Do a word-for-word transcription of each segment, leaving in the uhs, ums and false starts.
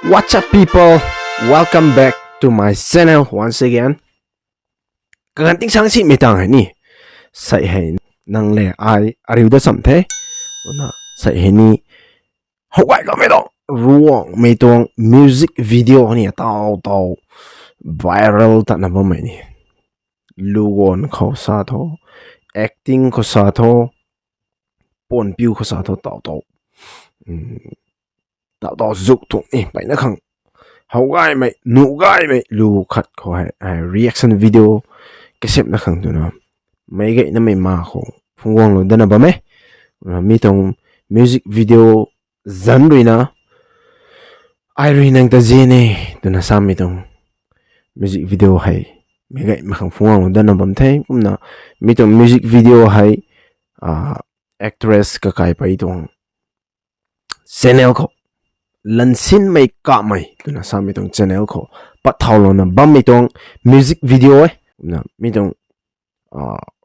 What's up, people? Welcome back to my channel once again. Kaganv ting sang si mei tang hei ni. Sei hei nang le ai ariu da cham the. Kumna sei hei ni hou gay kamei tuang Ruangmei tuang music video ni tau tau viral tatna bammei ni. Luguan khou sa tho, acting khou sa tho, puanpiu khou sa tho tau tau. Tau tau zuk tuang ni peyna khang hou gaymei, nuh gaymei lu khat khou hei, hei reaction video kasepna khang twna meic gaynamei ma khou phungc guanglou datna bam e. Mi tuang music video zanc ruina, ai rui nang ta zian e twna samei tuang music video hei meic gaymei khang phungc guanglou datna bam the. Kumna mi tuang music video hei actress kakaipei tuang channel khou, Lansinmei Kamei twna samei tuang channel khou pat thaulouna bammei tuang music video e. Kumna mi tuang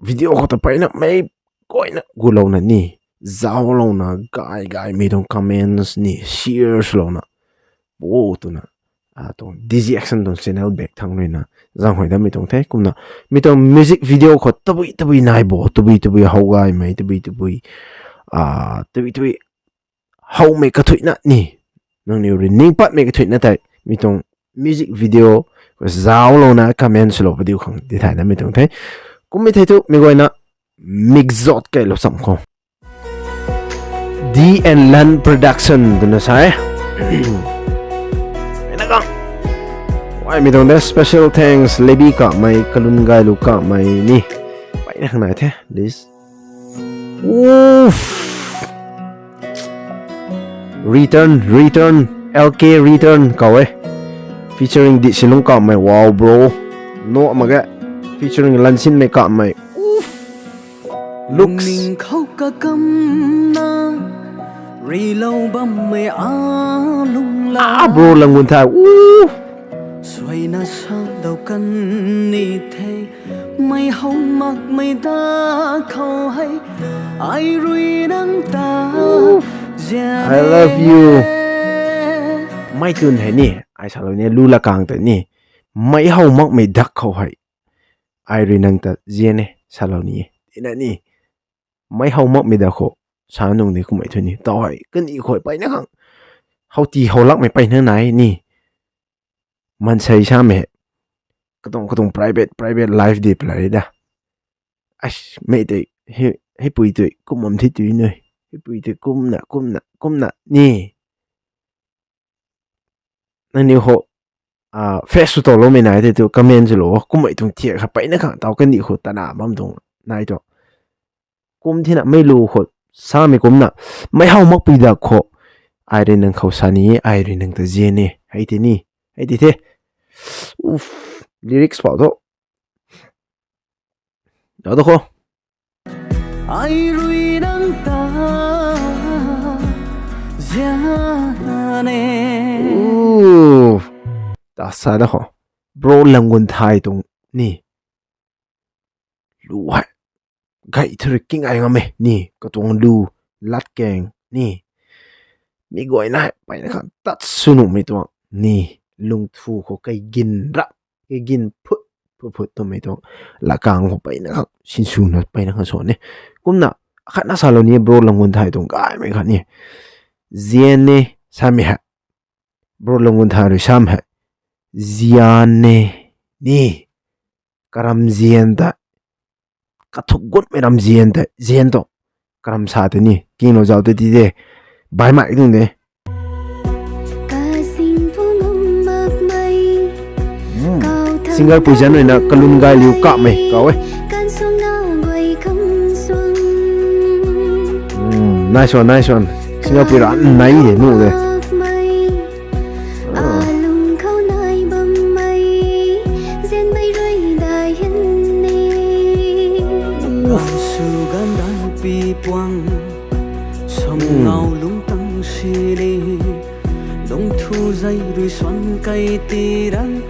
video khou ta peyna meic guayna gulouna ni, zauclouna gay gaymei tuang comments ni share swlouna, o twna tuang D J Action tuang channel back thang ruina zaenghuay datmei tuang the. Kumna mi tuang music video khou tabui tabui nai bo, tabui tabui hou gaymei, tabui tabui, tabui tabui howmei kathuicna ni, nangniw rui ning patmei kathuicna tei mi tuang music video zauclouna comment swlou padiu khang tithaynamei tuang the. Kummei thei thu meic guayna mixzot kailou cham khou, D N Lan Production twna sa e. Peyna khang gaymei tuang de, special thanks Lebi Kamei, Kalun Gaylu Kamei ni. Peyna khang nai the list. Return, Return, L K Return kaw e. Featuring Dihsilung Kamei, wow bro. Nuh mak ge. Featuring Lansinmei Kamei. Looks. Lungning khou kakamna reload bammei a lungla, bro Langgunthai. Suaina sa dau kan ni the. Meic how makmei da khou hei ai rui nang ta zian e. I love you. Mei twn hei ni ai salou ni, lu lakang tei ni, meic how makmei dak khou hei ai rui nang ta zian e salou ni e. Tina ni meic how makmei da khou sa nung ni kummei thu ni, tau hei kandih khou peyna khang howti how lakmei peyna nai ni. Maansei samei katuang katuang private private life de play da. Mei tei, heipui tei kum bam thi tui nui, heipui tei kumna kumna kumna ni. Nangniw khou face sw taloumei nai tei tu comment swlou o. Kummei tuang thiak kha peyna khang tau kandih khou tana bam tuang nai tu. Kum thina mei lu khou samei kumna, meic how makpui da khou ai rui nang khou sa ni, ai rui nang ta zian e hei tei ni, hei tei the. Lyrics pou tho. Ai rui nang ta zian e. Ta sa da khou, bro Langgunthai tuang ni lu hei gay thu rui kingai ngam e ni, katuang lu latkaeng ni. Mi guayna hei peyna khang tat sw nuhmei tuang ni, lungthu khou kaigin ra, kaigin phut phut phut twmei tuang lakang khou peyna khang sinswna peyna khang swan e. Kumna akhatna salou ni, bro Langgunthai tuang gaymei khat ni, zian e samei hei, bro Langgunthai rui samei hei, zian e ni, karam zian ta, kathuk gutmei ram zian tei zian tu, karam sa tei ni kinglou zauc tei ti de, baihmei tuang de. Singer pui zanc ruina Kalun Gayliu Kamei kaw e. Nice one, nice one. Singer pui ra nai de nuh de. Lung khou nai bammei zianmei rui dai hin ni. Sw ganv daipi puang, sam ngau lungtang sini, lungthu zei rui swan kai ti ran,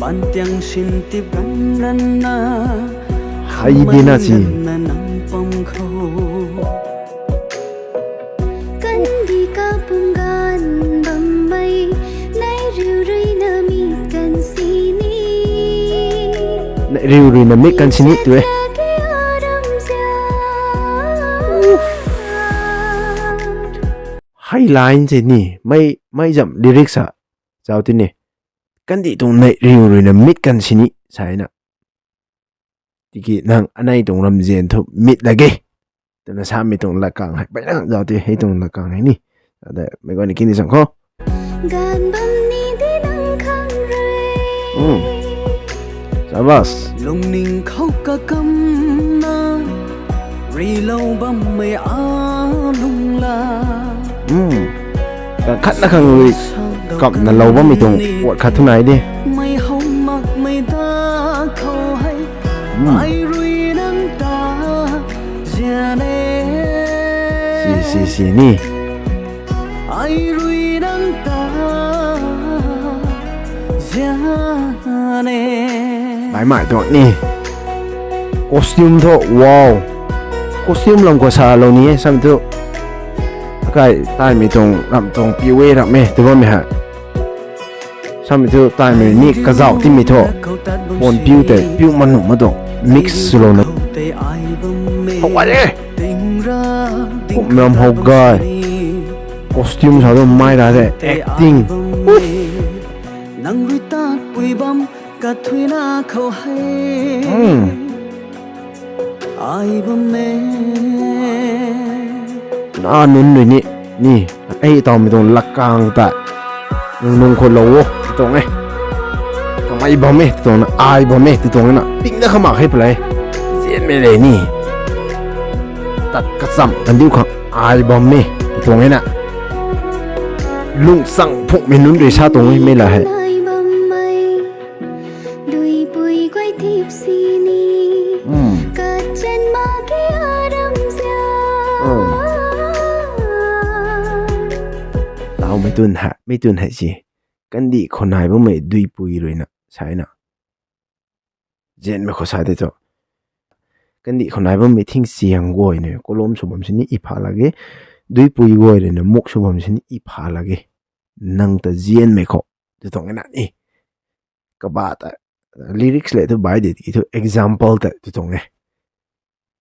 bantiang sin tip ran ranna, hei dina chi, na nang pam khou. Kandih kapum ganv bammei, nai riu ruina mit kan sini tu e. Hei line se ni, mei, mei zam lyrics a, zau ti ni. Kandih tuang neih riu ruina mit kan sini, sa na. Tiki nang anei tuang ramzian thu mit lage. Twna samei tuang lakang hei. Peyna zau ti hei tuang lakang hei ni. Ada mei guay ni kini sang kho. Gan bam ni di nang khang rui. Hmm. Sabas. Lungning khou kakamna, rilou bammei a lungla. Hmm. Kakhatna khang rui kapna lou bammei tuang puat khat thu nai de. Mei hou makmei da khou hei. Hmm. Ai rui nang ta zian e. Si, si, si ni. Ai rui nang ta zian e. Bai mai tuang ni. Costume thu, wow. Costume lam khou salou ni e, sam thu. Akai, taimei tuang, ram tuang, piu e ram e, tu bammei ha. Samei thu taimei ni kazauh timei thu. Pon piu tei, piu manu ma tuang. Mix swlouna. Hou ai e. Kum ram hou gay. Costume sa tu mai ra de. Acting. Uff. Nang rui tak pui bam kathuina khou hei. Hmm. Ai bam e. Na nunc rui ni, ni, ei tawmei tuang lakang ta. Nung nung khou lou o, ti tuang e. Kamei bam e, ti tuang na, ai bam e, ti tuang na. Pingna khama khe pwlai. Zianmei le ni. Tat kacham, kandiu khang ai bam e, ti tuang e na. Lung sang phukmei nunc rui sa tuang e, mei la hei. Duipui guay tip sini. Hmm. Kachen ma ke aram zia. Hmm. Tau mei tun ha, mei tun hei si. Kandih khou nai bammei duipui ruina, sa na. Zianmei khou sa de tu. Kandih khou nai bammei thing siang guay ni, kolom sw bam sini i pha lage. Duipui guay ruina, muk sw bam sini i pha lage. Nang ta zianmei khou. Tu tuang e na ni. Kaba ta, lyrics le tu bai de ki thu example ta tu tuang e.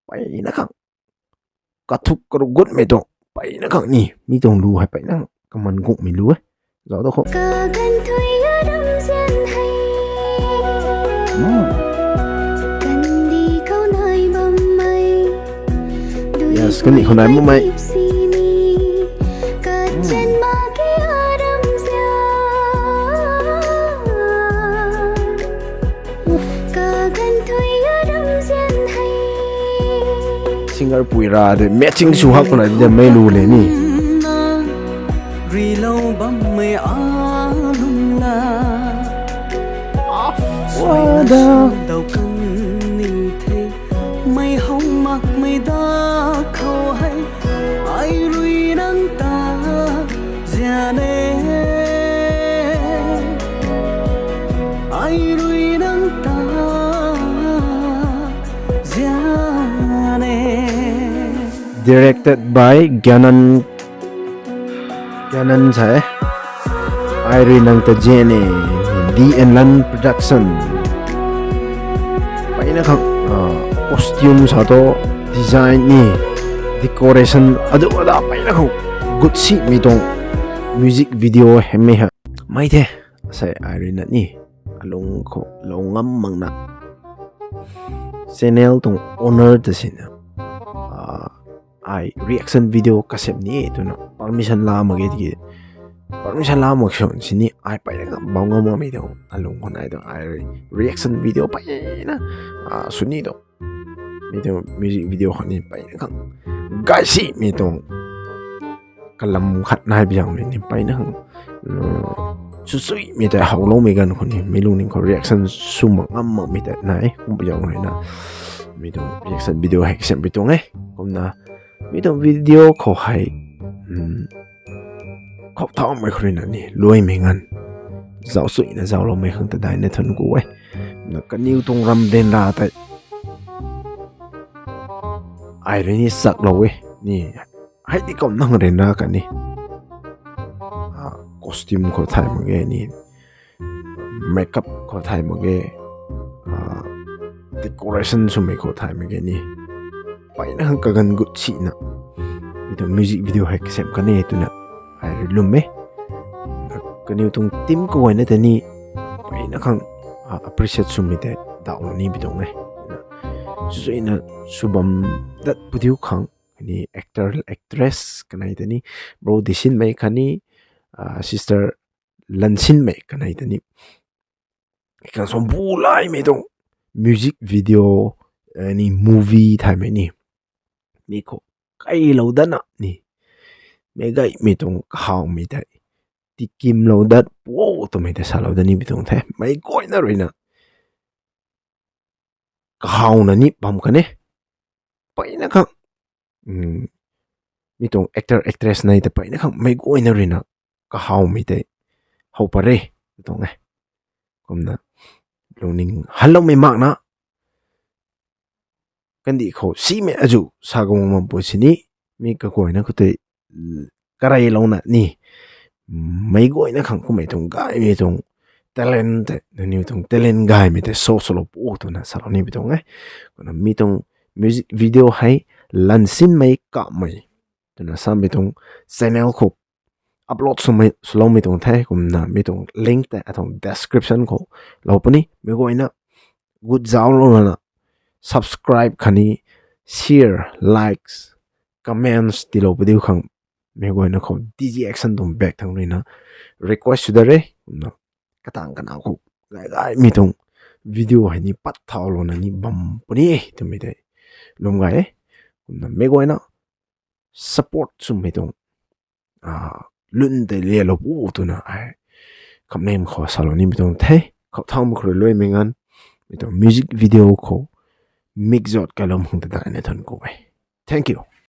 Peyna khang. Kathuk karu gutmei tuang. Peyna khang ni. Mi tuang lu hei peyna khang. Kaman gukmei lu e. Zau da khou. Kagan thui aram zian hei. Hmm. Kandih khou nai bammei. Yes, kandih khou nai bammei. Kachen ma ke aram zia. Kagan thui aram zian hei. Singer pui ra de matching sw hak pwlai de mei lu le ni. Rilou bammei a lungla. Wada. Dau kan ni the. Mei hou makmei da khou hei. Ai rui nang ta zian e. Ai rui nang ta zian e. Directed by Gyanan, Gyanan sa e. Ai rui nang ta zian e. D N Lan Production. Peyna khang, ah, costume sa tu, design ni, decoration, adu ada peyna khang gut simei tuang music video hei mei ha. Mei the, asei ai rui na ni, alung khou lou ngam mak na. Channel tuang owner ta sina. Ah, ai reaction video kasem ni e twna permission la mak ge tiki. Permission la mak sini ai peyna bam ngam makmei tuang alung khou nai tuang ai rui reaction video peyna, ah, sw ni tuang. Mi tuang music video khou ni peyna khang gay simei tuang kalam khat nai biang ni peyna khang, um, sw suimei tei howloumei ganv khou ni mi lungning khou reaction sw mak ngam makmei tei nai kum biang ni na. Mi tuang reaction video hei kasem bi tuang e. Kumna mi tuang video khou hei, um, khou thaumei khou rui na ni luaimei nganv. Zau suina zauloumei khang ta daina thun ku e. Na kaniw tuang ram ryanra tei ai rui ni chaklou e. Ni hei di kum nang ryanra kan ni. Ah, costume khou thay mak ge ni. Makeup khou thay mak ge. Ah, decoration swmei khou thaymei kani, peyna khang kaganv gut sina mi tuang music video hei kasem kan e twna ai rui lwm e. Kaniw tuang team kaguayna tei ni peyna khang appreciate swmei tei daw ni pi tuang e. Swsuina sw bam dat pudiu khang kani actor actress kanei tei ni, bro Disinmei khatni sister Lansinmei kanei tei ni, kan sw bu laimei tuang music video ni movie thaymei ni mi khou kailou datna ni, meic gaymei tuang kahawmei tei tikimlou dat pu twmei tei salou dat ni pi tuang the. Meic guayna ruina kahawna ni bam kan e. Peyna khang mi tuang actor actress nei tei peyna khang meic guayna ruina kahawmei tei how pat re tuang e. Kumna lungning hanloumei makna kandih khou simei azu sa guang bam pu sini, mi kaguayna khou tei kareylouna ni, meic guayna khang kummei tuang gaymei tuang talent tei, nangniw tuang talent gaymei tei show swlou pu twna salou ni pi tuang e. Kumna mi tuang music video hei Lansinmei Kamei twna samei tuang channel khou upload swmei swloumei tuang the. Kumna mi tuang link tei atuang description khou lou puni. Meic guayna gut zauclou lana subscribe khatni share, likes, comments tiilou pudiu khang meic guayna khou D G Action tuang bak thang ruina request sw dat re. Kumna katang kanac khou gay gaymei tuang video hei ni pat thaulouna ni bam puni e twmei tei lwm gay e. Kumna meic guayna support swmei tuang lun tei lelou pu twna ai khamnam khou salou ni pi tuang the. Khou thaumei khou rui luaimei nganv mi tuang music video khou mikzat kailou khang ta daina thuanc ku e. Thank you.